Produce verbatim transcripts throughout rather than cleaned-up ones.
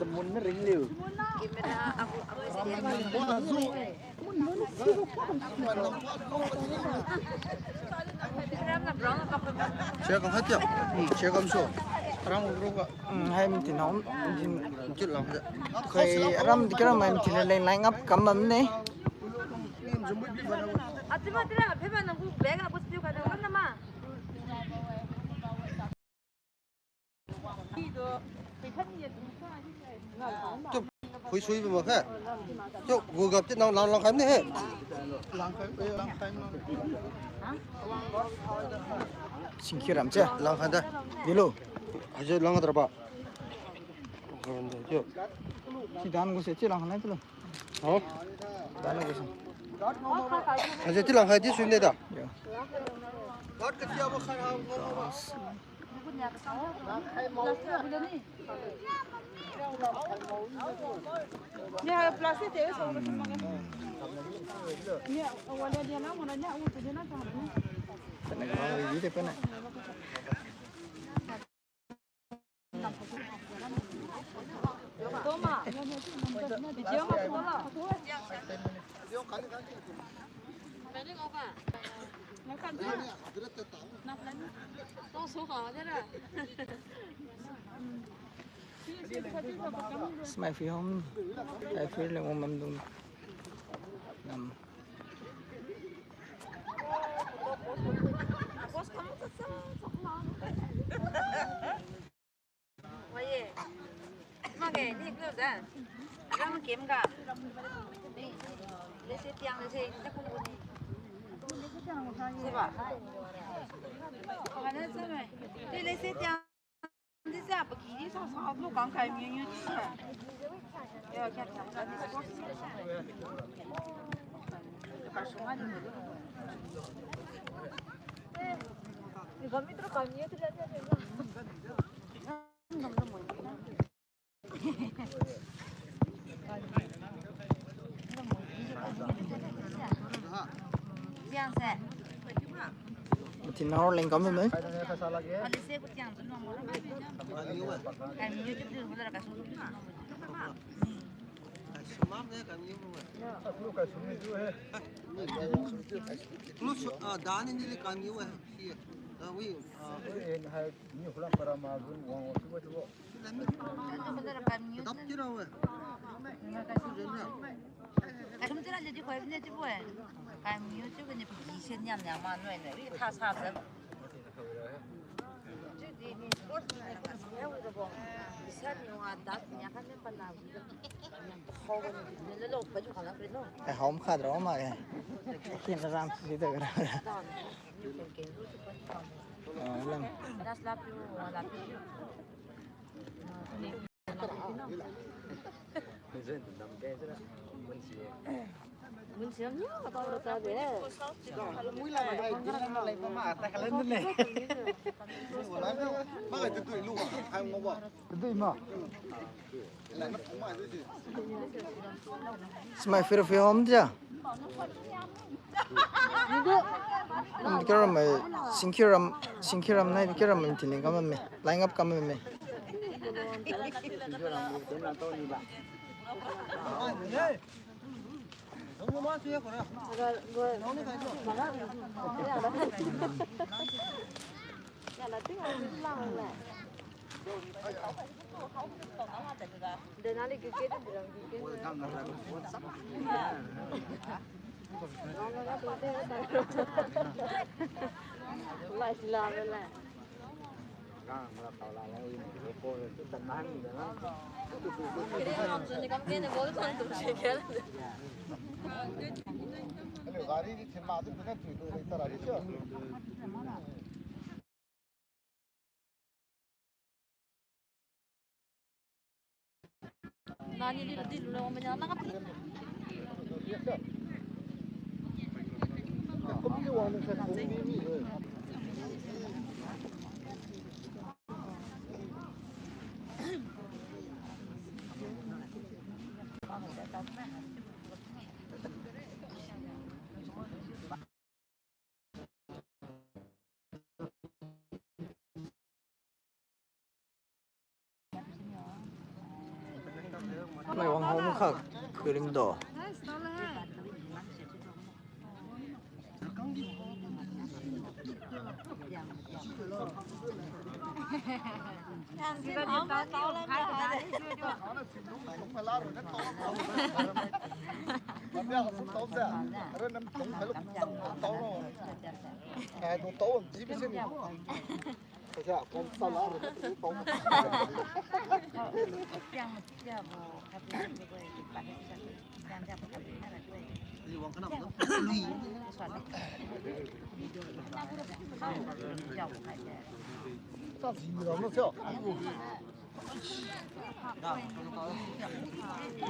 Mun na ring liu. Share kam hai tia. Hmm, share kam so. Ram group ka. Hmm, hai mi tin hom. Jin. Jin lang ja. Khoi ram di kira mai mi tin leng line up kam bam ne. Atima tira pheba nang ku bag a ku spiu ka da wan na ma. Chup, hui sui ba kha. Chup, gu gap ti nang lang lang khai ne he. Singkhiram che. Lang khai da. Dilo. Aje lang da ba. Chup. Si dan gu se che lang khai ne lo. Ho? Dan gu se. Aje ti lang khai di sui ne da. Yo. Smai phi hom, ai phi leng om mam dung. Nam. Wah ye. Mage, ni klo za. Rang kem ga. Lese tiang lese, ta kum ni. Siba. Kana sa me. Te lese tiang. Di sa, paki di sa, sa, lo kang kai mi ni sa. Ya, kya, kya, kya, di sa. Ka suma ni. Ni kami tu kami tu. Matin nahor leng kam mai. Lu su, ah, dani ni le kam yu eh. Hi. Ah, wi, ah. Ni hulang para ma gun wang wang tu tu. Dap ti ra we. Kasum tira le di khoi ne ti bo eh. Kam yu tu ne pi sen nyam nyam ma noi ne. Wi tha sa se. Ai, hom khat ra ma ke. Kin ram si de ra. Ah, lam. Smai fir fir hom dia. Kiram mai, singkiram, singkiram nai kiram mai tini kam mai, line up kam mai. Mai wang hom kha khuilim do.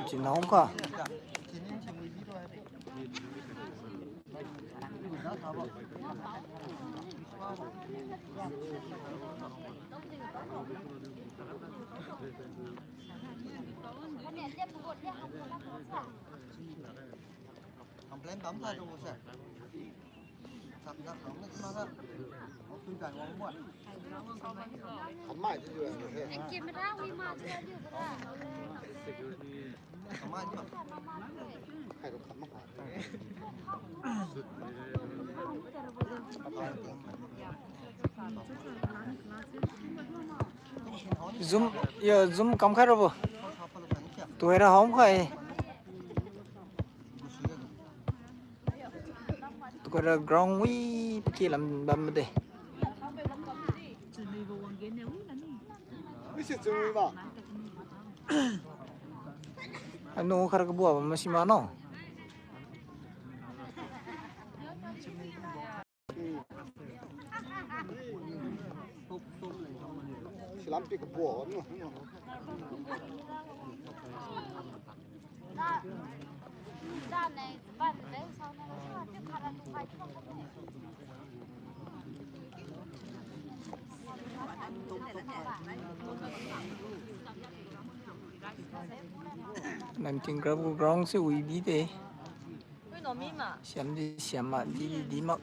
Chinhom kha. Zoom, yo, Zoom kam khai rabo. Tuhoira hom khai. Tuhoira ground wi paki lam bam de. Anu khara kabuabo masima no. Silampi kabuabo no. Namting grab gu ground se wi di de. Siamdi siam mak, didi di mak.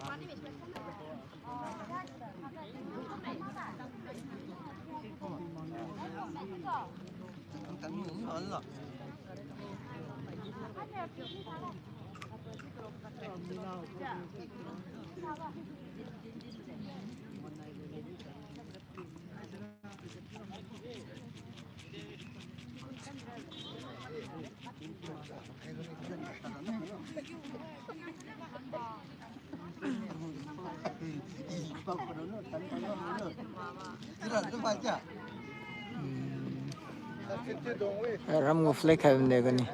Ram gu flag hai bam de kani.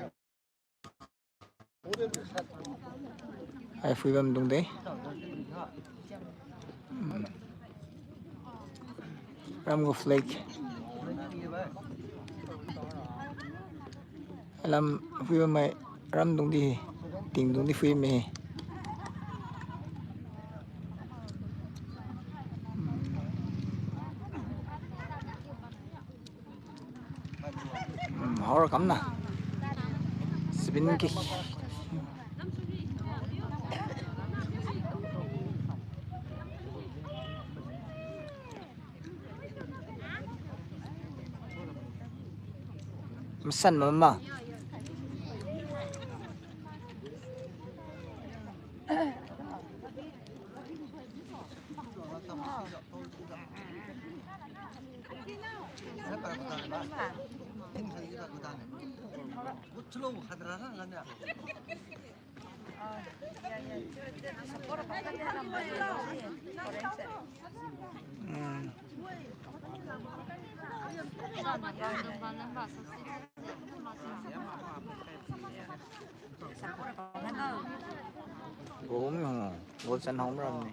Hai phui bamdung de. Hmm. Ram gu flag. Lam phui bammai ramdung di, tingdung di phui me. Hmm, haora kamna. Sibin ki. Masan mama. Goal mi hung, goal chan hung ram ni.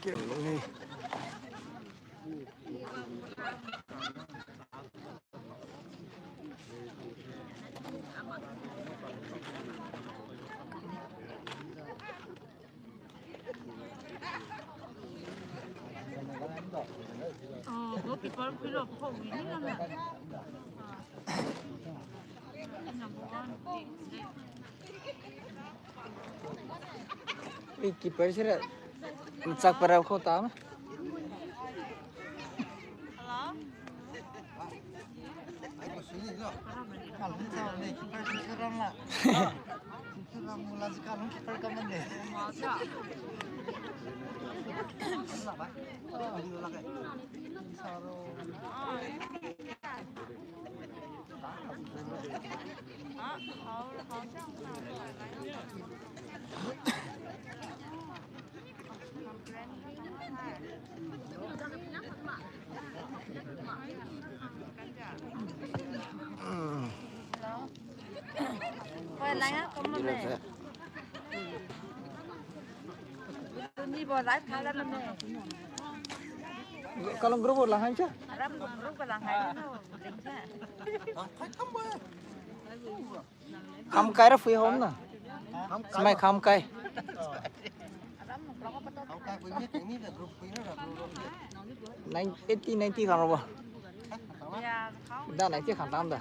Oh, goalkeeper pilo pho wi ni na. Number one. Eh, keeper sira machak para kho ta ma. Hello? Hello. Oi, langa, come on, man. Ni bo live thalam ne. Kalung group lang hai cha? Ram group lang hai no, leng cha. Khamkai ra phui hom na. Smai khamkai. Nine, eighty, ninety khang rabo. Da ninety khang tam da.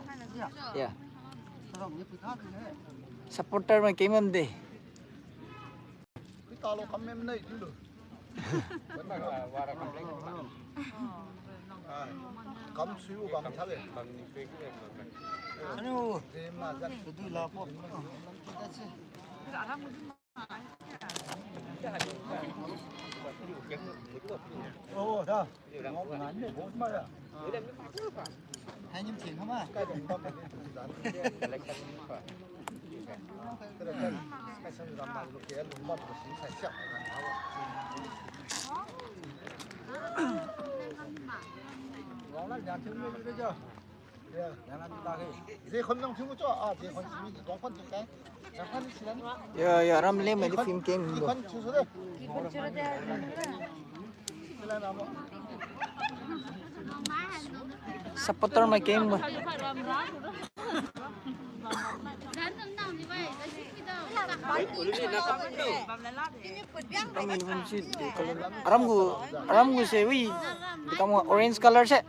Ya. Supporter mai kemam de. Kam suiu kam thale. Anu, de ma jat tu la po. Oh, da. Hai, nyim thieng khama. Ya, ya, ram le mai di film game do. Supporter mai keng ba. Aram gu, aram gu se wi. Kam orange color se.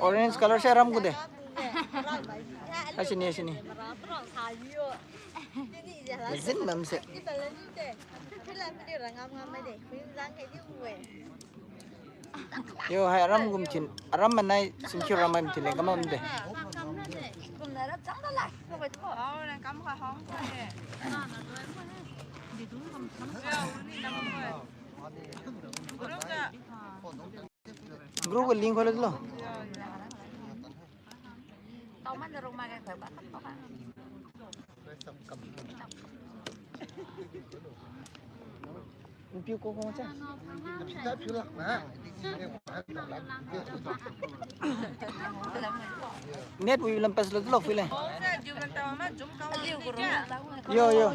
Orange color se aram gu de. Asini, asini. Zin mam se. Yo, hai aram gu mathin, aram manai singkhiu ram mai mathin leng kamam de. Group ga link khoi lo. Net wi lam pas lo lo phui le. Yo, yo.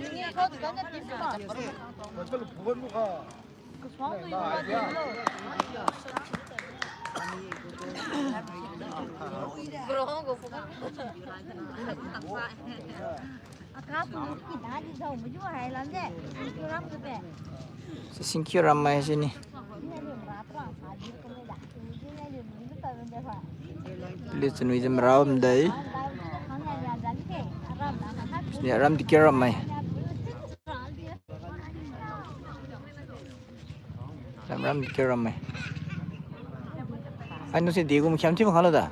Si singkhiu ram mai sini. Paliu chunwi jam ram dai. Sini ram di kira mai. Ram ram di kira mai. Ai, nung si di kum khiam thiu khalo da.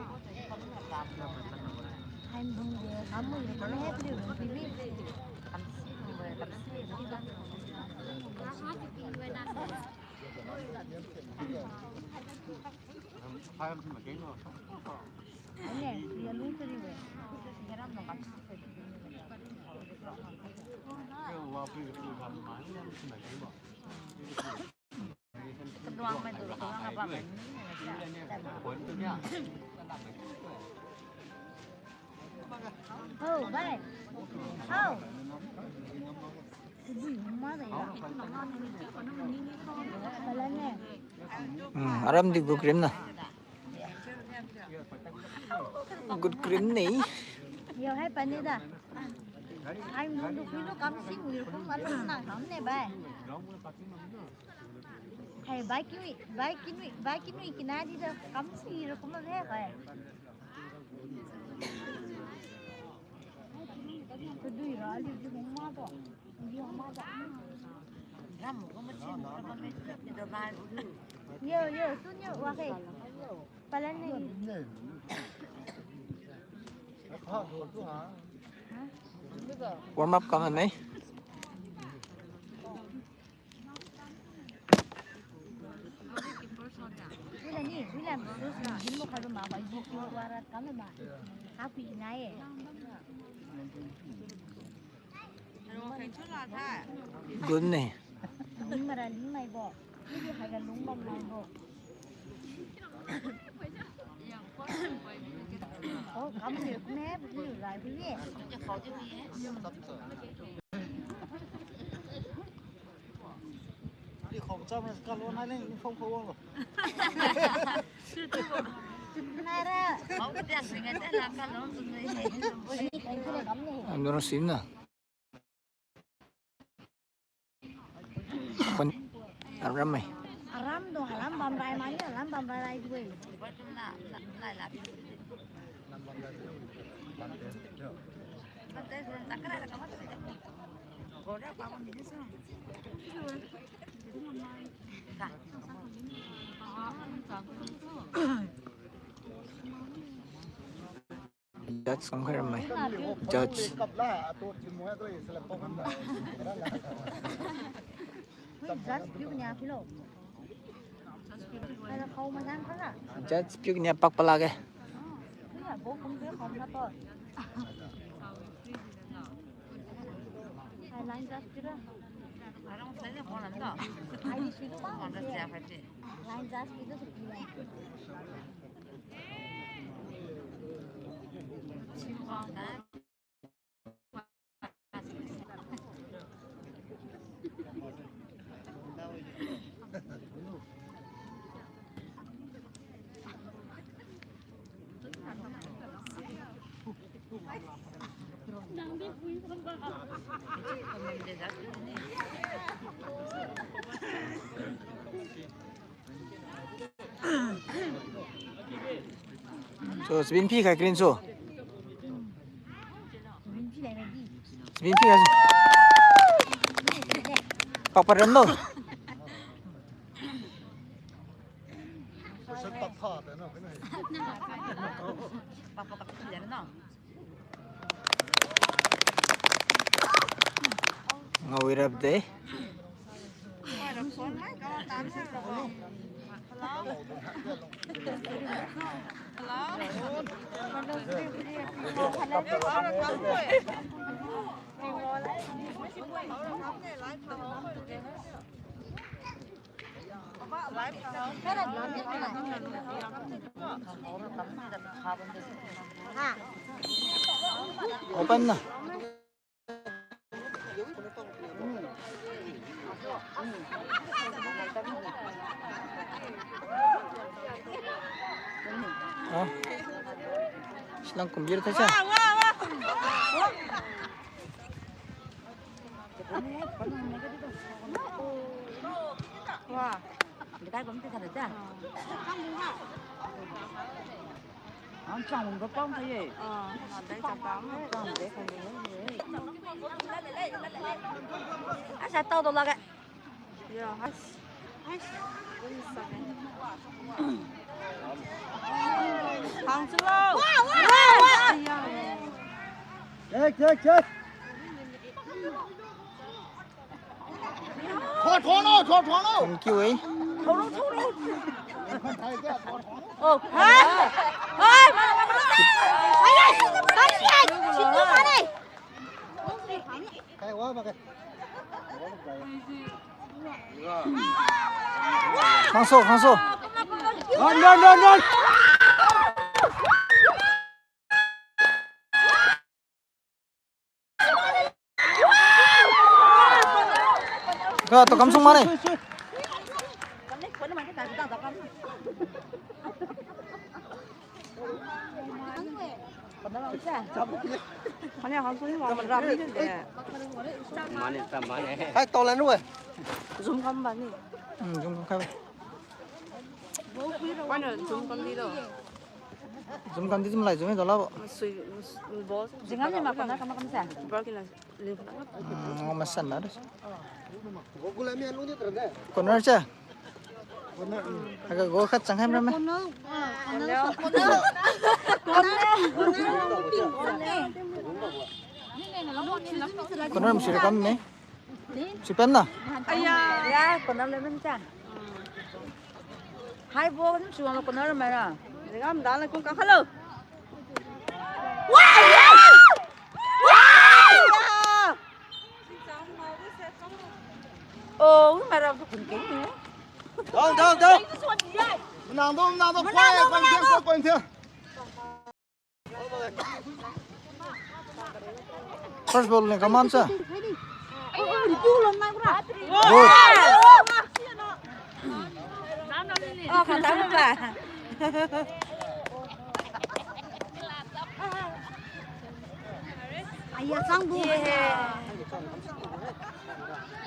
Oh, bhai. Oh. Hmm, aram di good cream na. Good cream ni. Yo, hai pani da. Ai, mun du kui lu kam sing wi kum alu na kam ne bai. Hai, bai kinui, bai kinui, bai kinui kina di da kam sing wi kum he kai. Kedui ra, aliu di hung ma bo. Aliu hung ma bo. Yo, yo, tu niu wa khe. Palan ni. Warm up kam nai. Wila ni, wila ni, wila ni, wila ni, wara kam ma. Happy nai. Good ni. Lung mara ling mai bo. Sidi haiga lung bam mai bo. Oh, kam ni ne, bu rai bu ye. Di khom cham na ka lo na leng uniform ko wang lo. Nara. Khom ke tiang singa tiang na ka lo tu ni. Anu ra sim na. Kon aram mai. Aram do, aram bam rai mani, aram bam rai rai dui. Judge kang khai ramai. Judge. Judge piu nia pak palak e. So, sibin pi khai krin so. Sibin pi khai. Pak paran lo. Ngawirap de. Open na. Ha? Silang computer thaisa. Wa. Ang chang ung ga pang thai ye. Chang de kan de. Asa tao do lage. Ya, has. Has. Hang chulo. Wa, wa, wa, wa. Check, check, check. Thon, thon no, thon, thon no. Thank you, eh. Thon no, thon no. Oh, hai. Hai. Hai, hai. Situ mane. Kai wa ba kai. Khangso, khangso. Run, run, run, run. To kamsung mane. Hai, tao lan ru-e. Zoom kam ba ni. Hmm, zoom kam khai. Zoom kam di lo. Zoom kam di zoom lai zoom e to labo. Sui, ball. Jingam ni ma kam na kam kam sa. Ball kina. Hmm, ngam masan na de. Corner cha. Aga goal khat chang hai mra me. Corner msi ra kam me. Si pen na. Aya. Ya, corner le men cha. Hai ball ni suang corner mai ra. Jingam dan la kung ka khalo. Wah! Oh, wi mara bu kun keng ni. Down, down, down. Menang down, menang down. Menang down, menang down. Koi, koi, koi, koi. First ball ni kaman sa. Good. Oh, kata ba. Aya, sangbu.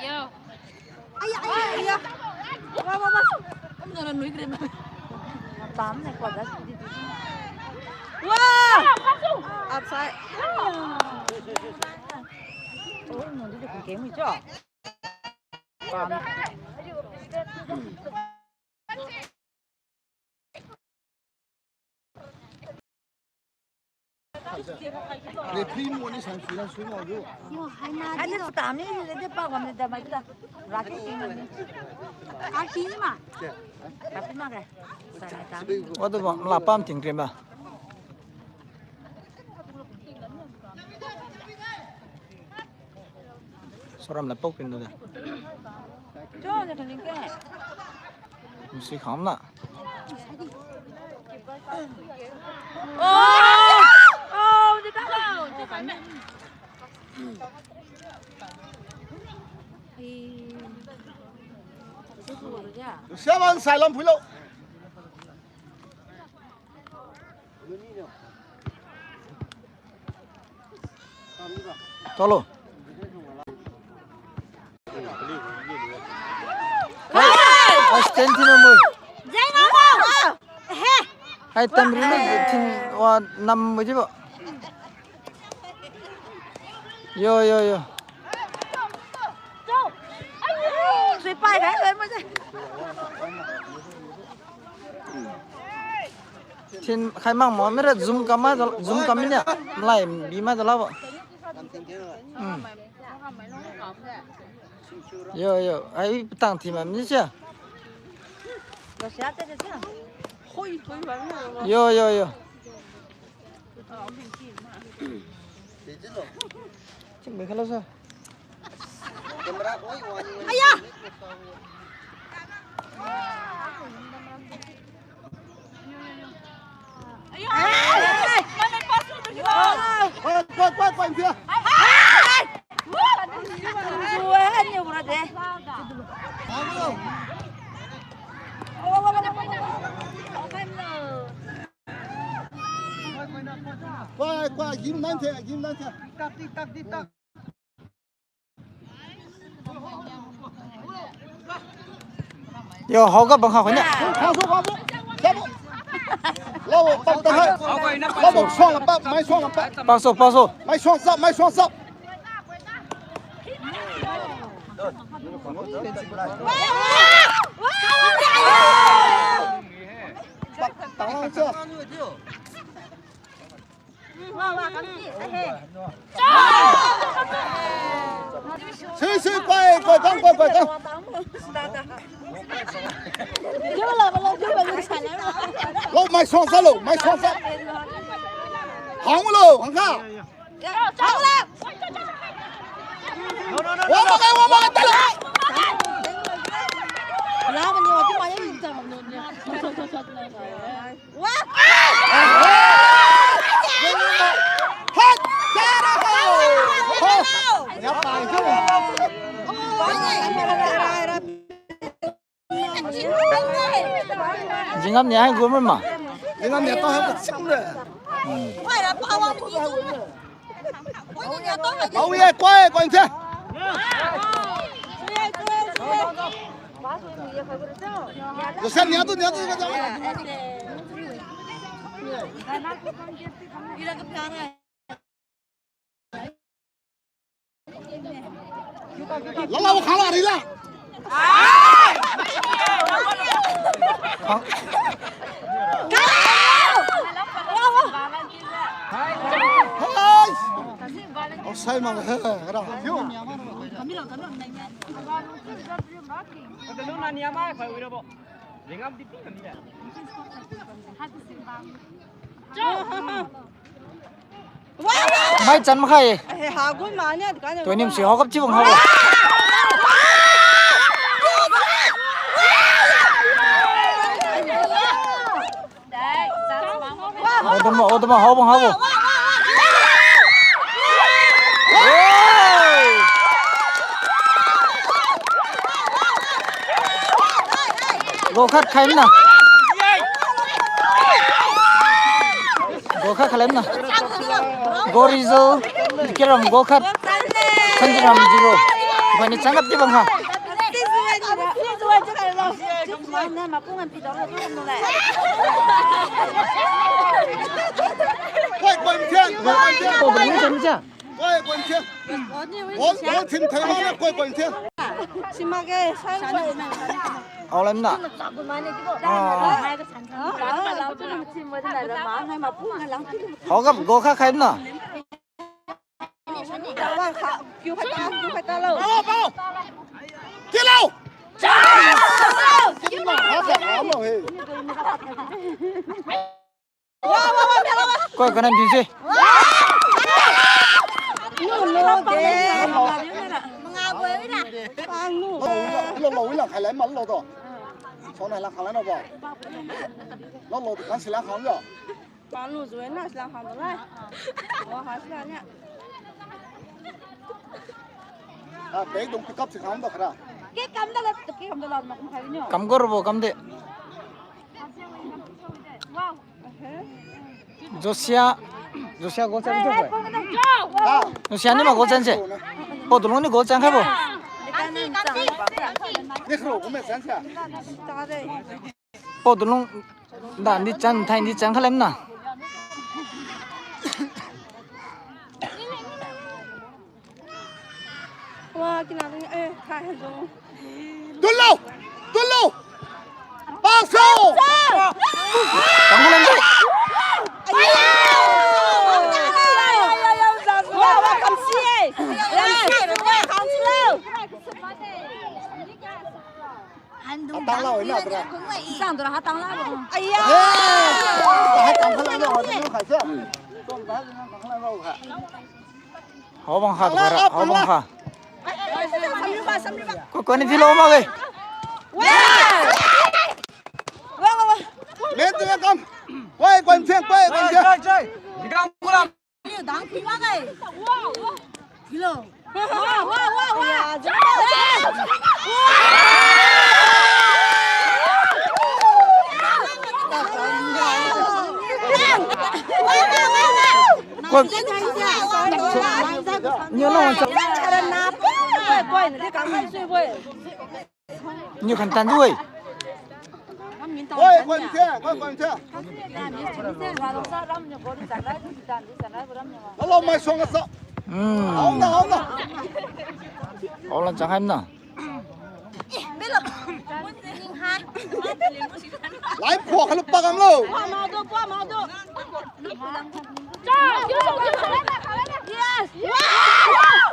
Yo. Aya, aya, aya. Wa, wa, wa. Am na nui krim. Tam ne kwa gas di di. Wa! Upside. Oh, no, di di kun keng mi cho. Referee mo ni san sui na sui mo yo. Ani tamni le de pa gam le da mai da. Rati ting ni. Rati ma. Rati ma ke. Wa de ba la pam ting krim ba. Soram la pok pin da. Msi kham na. Oh! Oh, di ka. Seven, sai lam phuilo. Talo. Hai, stand thin mo. Hai, tam ri na thin wa nam mo jibo. Yo, yo, yo. Sui pai kai, kai mo je. Thin khai mang mo, mira zoom kam ma, zoom kam ni. Lai bi ma da labo. Hmm. Yo, yo, ai patang thi ma ni sia. Yo, yo, yo. Ching bai khalo sa. Aya! Koi, koi, koi, koi, dia. Koi, koi, gim nan the, gim nan the. Yo, hao ga bang hao ne. Labo, pak ta hai. Labo, suang la pak, mai suang la pak. Pak so, pak so. Mai suang sap, mai suang sap. Pak ta hai sa. Si, si, koi, koi, kang, koi, koi, kang. Lo, mai suang sa lo, mai suang sa. Hang lo, hang ka. Wa ma kai, wa ma kai, talo. Wa! Hat! Tara ho! Ho! Ya pai tu. Jingam ni ai gum ma. Jingam ni to ha chim le. Hmm. Pau ye, koi, koi the. Joseph, nia tu, nia tu, nia tu. Lala, wo khala ri la. Hai. Oh, sai mang he, ra. Mai chan makhai. Tuinim si hokap chibang habo. Odama, odama, habo, habo. Hey! Goal khat khai na. Goal khat khai na. Goal result, Kiram goal khat, Sanjiram zero. Bani changap di bang ha. Koi, koi, mthian, koi, koi, mthian. Koi, koi, mthian. Ball, ball thim thai ma na, koi, koi, mthian. Aolam na. Ah. Hokap goal khat khai na. Kilo! Koi kanan di se. Lo, lo, lo, khai lai ma lo to. Sona la khai lai na ba. Lo, lo, kan sila khai lo. Panu zuen na silang khang dong lai. Wa ha silang nia. Ah, pek dong pick up si khang dong khara. Ke kam da la, ke kam da la, ma kum khai nyo. Kam gor bo kam de. Wow. Josia, Josia goal chan se. Ah. Josia ni ma goal chan se. Pau Dulung ni goal chan khai bo. Ni khro ko me chan se. Ta de. Pau Dulung da ni chan, thai ni chan khalem na. Wa, kina ni, eh, thai ha jo. Dulung! Dulung! Pass out! Tang khalem de. Wa, wa, kam si, eh. Kam si, kam si. Hatang lau ina tra. Sang dura hatang lau. Aya. Eh, hatang khala ina, hatang khala ina. Hao bang kha, hao bang kha. Ko, ko ni dilo ma ge. Men tu kam. Koi, koi, koi, koi. Dang phi ma gai. Hello. Wa, wa, wa, wa. Koi. Ni lo sa. Ni khan tan du-e. Oi, koi se, koi, koi se. Hello, mai suang sa. Hmm. Hao na, hao na. Hao lan chang hai na. Lai phuak khalu pa kam lo. Yes. Wow.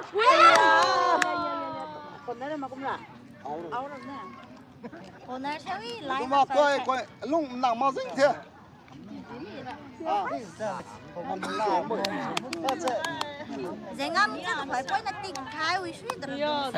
Corner se wi lai. Kuma koi, koi, lung nang ma jing the. Ah. Jengam se koi koi na tik khai wi sui dra.